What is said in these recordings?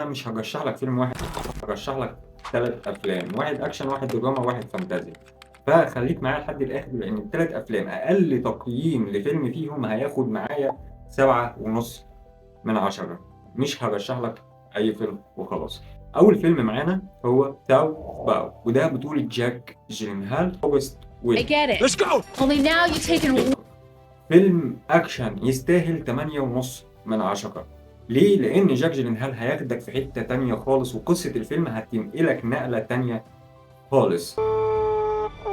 مش هرشح لك فيلم واحد، هرشح لك 3 افلام، واحد اكشن، واحد دراما، واحد فانتازيا. فخليك معايا لحد الاخر لان الثلاث افلام اقل تقييم لفيلم فيهم هياخد معايا 7.5 من 10. مش هرشح لك اي فيلم وخلاص. اول فيلم معانا هو تاو باو، وده بطولة جاك جيلنهال وست I get it. Let's go! Only now you've taken فيلم اكشن يستاهل 8.5 من 10. ليه؟ لان جاك جيلنهال هياخدك في حتة تانية خالص، وقصة الفيلم هتنقلك نقلة تانية خالص.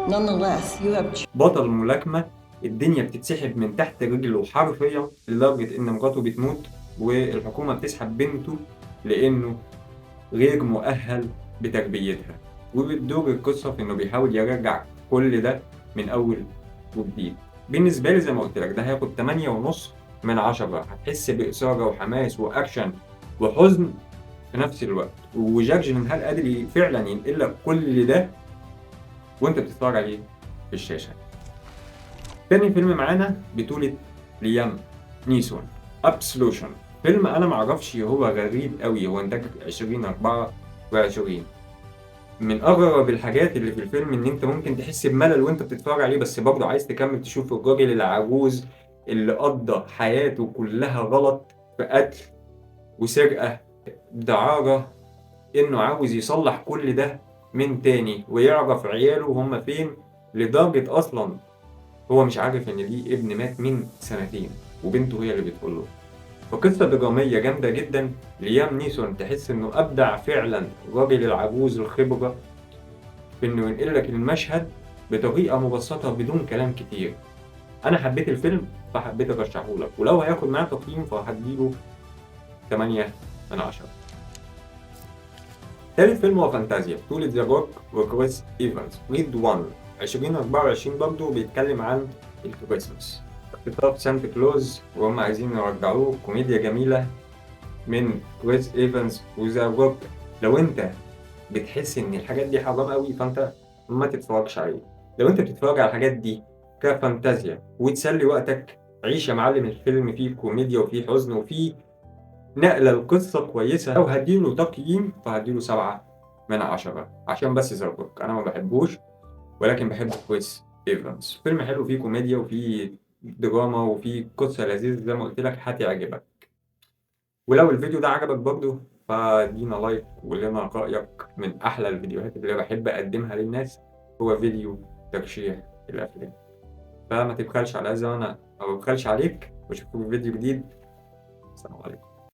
Nonetheless, you have بطل ملاكمة الدنيا بتتسحب من تحت رجله حرفيا، لدرجة إن مراته بتموت والحكومة بتسحب بنته لأنه غير مؤهل بتربيتها. وبتدور القصة في إنه بيحاول يرجع كل ده من أول وجديد. بالنسبة لي زي ما قلت لك ده هياخد 8.5 من 10. هتحس بإثارة وحماس وأكشن وحزن في نفس الوقت، وجاك جيلنهال قادر فعلا ينقل لك كل ده وانت بتتفرج عليه في الشاشة. تاني فيلم معانا بطولة ليام نيسون، Absolution. فيلم انا معرفش، هو غريب قوي، هو انتاج 2024. من اغرب الحاجات اللي في الفيلم ان انت ممكن تحس بملل وانت بتتفرج عليه، بس برضه عايز تكمل تشوف الراجل العجوز اللي قضى حياته كلها غلط في قتل وسرقة دعارة، انه عاوز يصلح كل ده من تاني ويعرف عياله هما فين، لدرجة اصلا هو مش عارف ان ليه ابن مات من سنتين وبنته هي اللي بتقوله. فقصة درامية جامدة جدا. ليام نيسون تحس انه ابدع فعلا، الراجل العجوز الخبرة في انه ينقل لك المشهد بطريقة مبسطة بدون كلام كتير. انا حبيت الفيلم فحبيت ارشحه لك، ولو هياخد معايا تقييم فهديله 8 من 10. تالت فيلم هو فانتازيا، بطولة ذا روك وكريس ايفانز، ريد 1 2024، برضه بيتكلم عن الكريسماس، اختطاف سانتا كلوز وهم عايزين يرجعوه. كوميديا جميلة من كريس ايفانز وذا روك. لو انت بتحس ان الحاجات دي حرام قوي فانت ما تتفرجش عليه. لو انت بتتفرج على الحاجات دي كفانتازيا وتسلي وقتك، عيش يا معلم. الفيلم فيه كوميديا وفيه حزن وفيه نقلة القصة كويسة. لو هديله تقييم فهديله 7 من 10 عشان بس ذا روك، أنا ما بحبوش ولكن بحب كريس إيفانز. فيلم حلو فيه كوميديا وفيه دراما وفيه قصة لذيذة زي ما قلت لك، هتعجبك. ولو الفيديو ده عجبك برضه فادينا like وقول لنا رأيك. من أحلى الفيديوهات اللي بحب أقدمها للناس هو فيديو ترشيح الأفلام، فما تبخلش على زي ما أنا ما ببخلش عليك. وأشوفكم في فيديو جديد. السلام عليكم.